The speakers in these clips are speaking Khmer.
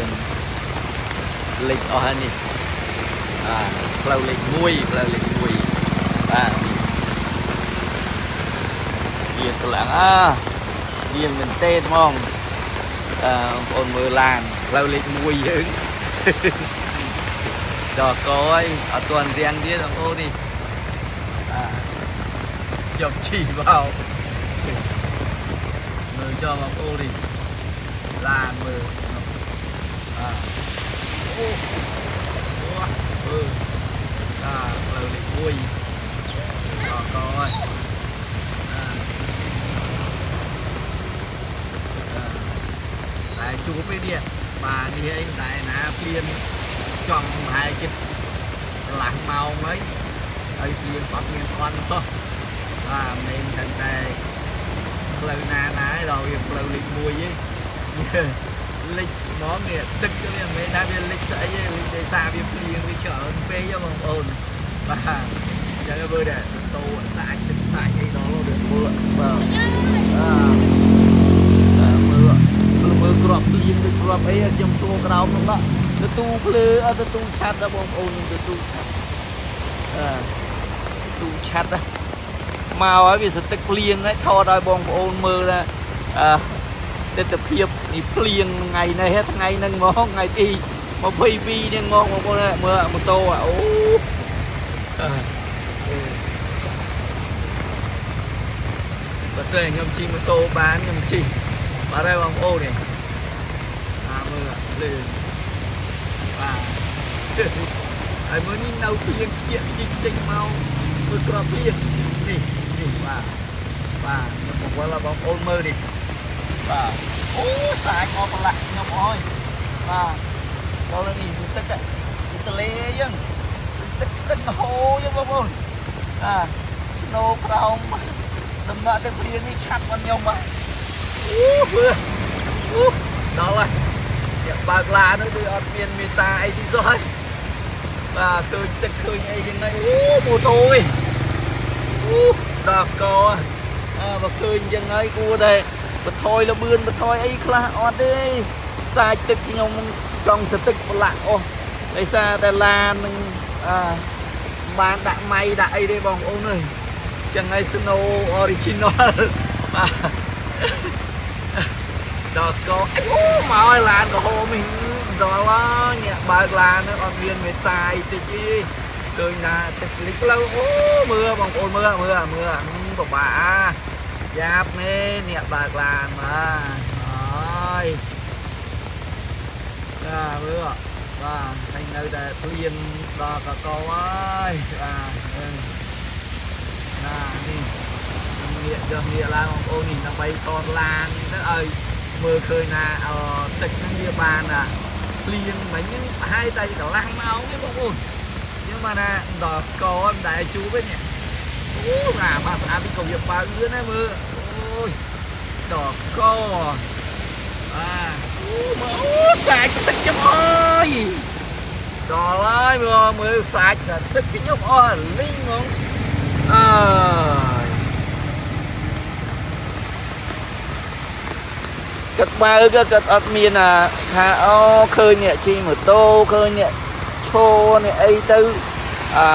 ៀងលិចអស់ហើយនេះបាទផ្លូវលេខ1ផ្លូវលេខ1បាទនេះៀងខ្លាំងអាៀងមែនទេហ្មងអឺបងប្អូនមើលឡានផ្លូវលេខ1យើងដល់កហើយអត់ទាន់រៀងទៀតបងប្អូននេះបាទយកជីមកមើលចងបងប្អូននេះឡានមើលបាទអូអូមើលបាទផ្លូវលេខ1ដល់កហើយតែជួបឯនេះបាទនេះអីតែណាព្រៀនចង់ប្រហែលចិត្តកន្លះម៉ោងហើយហើយព្រៀនអត់មានអន់សោះបាទមិនមែនតែផ្លូវណាណាឯងដល់វាផ្លូវលេខ1ឯងលិចហ្មងនេះទឹកវាមិនមែនថាវាលិចស្អីទេលិចដោយសារវាភ្លៀងវាច្រើនពេកបងប្អូនបាទអញ្ចឹងមើលដែរតោសាច់ទឹកសាច់អីដល់វាមើលបាទអឺមើលមើលក្របភ្លៀងដូចក្របអីខ្ញុំជួក្រោមនោះទៅទូភ្លើអត់ទៅទូឆាត់ដល់បងប្អូនទៅទូឆាត់អឺទូឆាត់មកហើយវាសទឹកភ្លៀងហើយថតឲ្យបងប្អូនមើលថាអឺទិដ្ឋភាពនេះភ្លៀងថ្ងៃនេះថ្ងៃហ្នឹងហ្មងថ្ងៃទី22នេះហ្មងបងប្អូនមើលម៉ូតូអូបើស្អីខ្ញុំជិះម៉ូតូបានខ្ញុំជិះបាទហើយបងប្អូននេះអាមើលលឿនបាទហើយមើលនេះនៅភ្លៀងខ្ជិកខ្ជិកខ្ជិកមកមើលក្របភ្លៀងនេះនេះបាទបាទខ្ញុំបង្វិលឲ្យបងប្អូនមើលនេះបាទអូសាច់មកប្រឡាក់ខ្ញុំអើយបាទដល់នេះទឹកទលេអញ្ចឹងទឹកស្ទឹងហូរអញ្ចឹងបងប្អូនបាទស្នូក្រោមដំណាក់ទឹកភ្លៀងនេះឆាប់គាត់ខ្ញុំបាទអូមើលអូដល់ហើយអ្នកបើកឡាននោះដូចអត់មានមេតាអីទីសោះហើយបាទឃើញទឹកឃើញអីចឹងហើយអូម៉ូតូឯងអូដល់កអើបើឃើញចឹងហើយគួរតែបន្ថយលបឿនបន្ថយអីខ្លះអត់ទេសាច់ទឹកខ្ញុំចង់សទឹកប្រឡាក់អស់ដោយសារតែឡាននឹងអឺបានដាក់ម៉ៃដាក់អីទេបងប្អូនអើយចឹងហើយ Snow Original បាទដល់កអូមកឲ្យឡានក្រហមនេះដល់ហើយអ្នកបើកឡាននោះអត់មានមេតាអីតិចទេឃើញថាទឹកលិចផ្លូវអូមើលបងប្អូនមើលមើលមើលពិបាកយ៉ាប់នេះអ្នកបើកឡានបាទអើយបាទមើលបាទតែនៅតែភ្លៀងដល់កកហើយបាទណានេះងាកចុះងាកឡើងបងប្អូននេះដើម្បីថតឡានទៅឲ្យមើលឃើញថាទឹកហ្នឹងវាបានថាភ្លៀងមិញហ្នឹងប្រហែលតែកន្លះម៉ោងទេបងប្អូនយើងបានថាដល់កមិនដែលជួបទេនេះអូអាបាស្អាតពីក៏វាបើកលឿនដែរមើលអូយដល់កបាទអូមើលអូសាច់ទឹកខ្ញុំអើយដល់ហើយមើលមើលសាច់ទឹកខ្ញុំអស់លីងហ្មងអើយគាត់បើកគាត់អត់មានថាអូឃើញអ្នកជិះម៉ូតូឃើញអ្នកឈរអ្នកអីទៅអឺ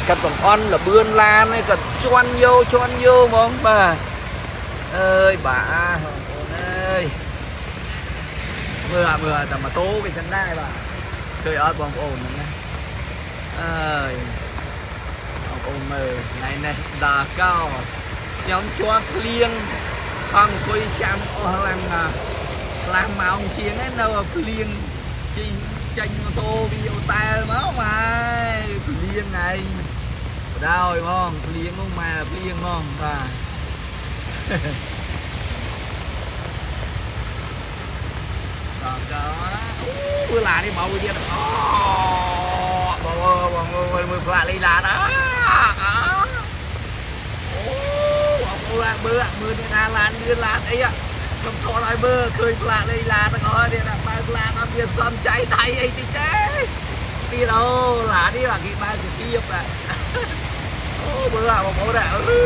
គាត់បង្អន់លបឿនឡានឯងគាត់ជន់យោជន់យោហ្មងបាទអើយបាទបងប្អូនអើយមើលមើលតែម៉ូតូគេចឹងដែរបាទឃើញអត់បងប្អូនហ្នឹងណាអើយបងប្អូនមើលថ្ងៃនេះដល់កោខ្ញុំជាប់ភ្លៀងអង្គុយចាំអស់ឡើងកន្លះម៉ោងជាងឯងនៅភ្លៀងជិះចេញម៉ូតូវីអូតែលមកម៉ែភ្លៀងឯងបដ ாய் ហ្មងភ្លៀងនោះម៉ែភ្លៀងហ្មងបាទដល់កោអូមើលឡាននេះមកទៀតអូបងបងមើលមើលផ្លាកលេងឡានអអូបងប្អូនមើលមើលនេះណាឡានលឿនឡានអីខ្ញុំថតឲ្យមើលឃើញផ្លាកលេងឡានទាំងអស់នេះដាក់បើកឡានអត់មានសំចៃដៃអីតិចទេទៀតអូឡាននេះបាទគេបើកជាទៀបបាទអូមើលបងប្អូនអឺ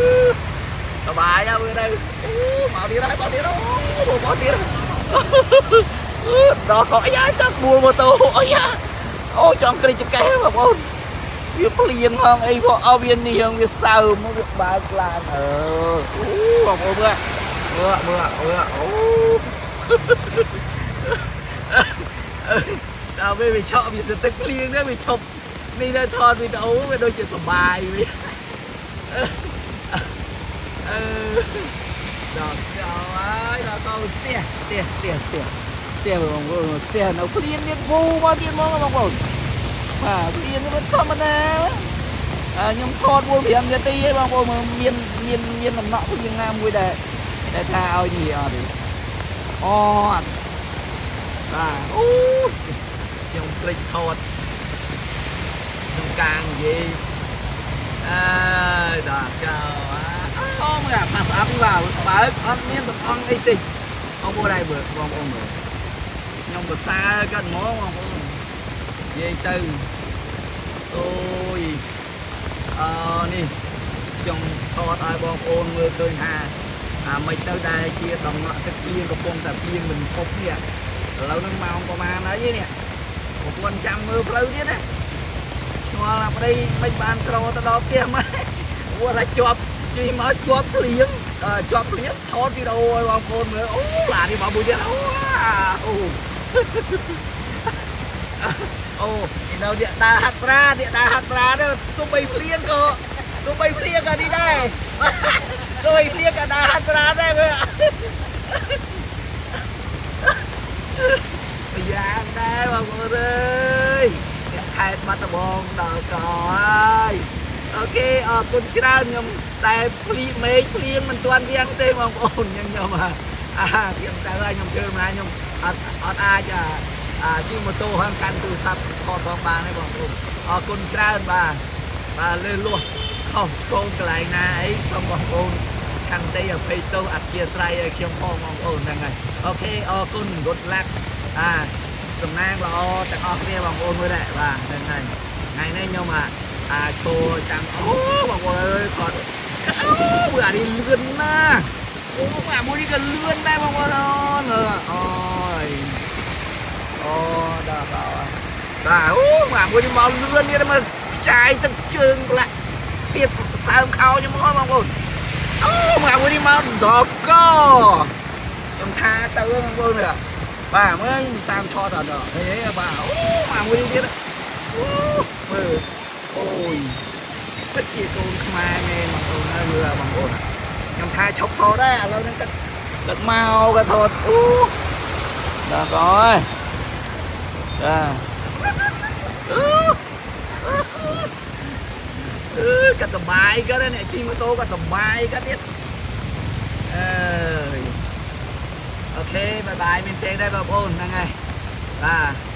សបាយហើយមើលទៅអូមកទៀតហើយមកទៀតអូមកទៀត ដល់ក៏អាយ៉ាចាប់បួលម៉ូតូអាយ៉ាអូចង់ក្រិចចកេះបងប្អូនវាភ្លៀងហងអីផងអោវានេះហងវាសើមវាបើកឡានអឺអូបងប្អូនមើលមើលមើលមើលអូដល់ពេលវាឆក់វាស្ទឹកភ្លៀងទៅវាឈប់នេះនៅថតវីដេអូវាដូចជាសបាយវាអឺដល់ចូលហើយដល់ទៅផ្ទះផ្ទះផ្ទះផ្ទះផ្ទះបងប្អូនផ្ទះនៅភ្លៀងទៀតវូមកទៀតហ្មងបងប្អូនបាទភ្លៀងវាធម្មតាខ្ញុំថត4 5នាទីឯងបងប្អូនមានមានមានដំណក់ភ្លៀងណាមួយដែលដែលថាឲ្យនេះអត់ទេអូអត់បាទអូខ្ញុំភ្លេចថតក្នុងកាងនិយាយអើយដល់ចោលអូមកអាប៉ាស្អាប់បាទបើកអត់មានតំអងអីតិចបងប្អូនដែរមើលបងប្អូនមើលខ្ញុំប្រសើរគាត់ហ្មងបងប្អូននិយាយទៅអូយអឺនេះខ្ញុំថតឲ្យបងប្អូនមើលឃើញថាអាមិនទៅដែលជាដំណក់ទឹកភ្លៀងកំពុងតែភ្លៀងមិនឈប់នេះឥឡូវនឹងម៉ោងប្រហែលហើយនេះប្រពន្ធចាំមើលផ្លូវទៀតណាឆ្ងល់អាប្តីមិនបានក្រទៅដល់ផ្ទះមកព្រោះថាជាប់ជិះមកជាប់ភ្លៀងជាប់ភ្លៀងថតវីដេអូឲ្យបងប្អូនមើលអូឡានេះមកមួយទៀតអូអូអូនៅអ្នកដើរហាត់ប្រាអ្នកដើរហាត់ប្រាទៅទោះបីភ្លៀងក៏ទោះបីភ្លៀងក៏នេះដែរទោះបីភ្លៀងក៏ដើរហាត់ប្រាដែរមើលយ៉ាងដែរបងប្អូនអើយអ្នកខេត្តបាត់ដំបងដល់កហើយ OK អរគុណច្រើនខ្ញុំតែភ្លីមេឃភ្លៀងមិនទាន់រៀងទេបងប្អូនខ្ញុំខ្ញុំអាខ្ញុំទៅហើយខ្ញុំជឿម្ល៉េះខ្ញុំអត់អត់អាចអាជិះម៉ូតូហើយកាន់ទូរស័ព្ទថតផងបានទេបងប្អូនអរគុណច្រើនបាទបាទលឺលាស់ខុសឆ្គងកន្លែងណាអីសូមបងប្អូនខន្តីអភ័យទោសអធិស្ឋានឲ្យខ្ញុំផងបងប្អូនហ្នឹងហើយ OK អរគុណ good luck អាសំណាងល្អទាំងអស់គ្នាបងប្អូនមើលដែរបាទហ្នឹងហើយថ្ងៃនេះខ្ញុំអាអាឈរចាំអូបងប្អូនអើយគាត់អូមើលអានេះលឿនណាស់អូអាមួយនេះក៏លឿនដែរបងប្អូនអូអូយអូដល់ដល់បាទអូអាមួយនេះមកលឿនទៀតមើលខ្ចាយទឹកជើងប្រឡាក់ទៀតសើមខោខ្ញុំមកបងប្អូនអូអាមួយនេះមកដល់កខ្ញុំថាទៅបងប្អូនបាទមើលតាមថតអត់ដល់ហេបាទអូអាមួយនេះទៀតអូមើលអូយពិតជាកូនខ្មែរមែនបងប្អូនហើយមើលបងប្អូនខ្ញុំថាឈប់ថតដែរឥឡូវហ្នឹងគាត់គាត់មកគាត់ថតអូដល់កអើយបាទអឺគាត់សបាយគាត់អ្នកជិះម៉ូតូគាត់សបាយគាត់ទៀតអើយ OK bye bye មានទេដែរបងប្អូនហ្នឹងហើយបាទ។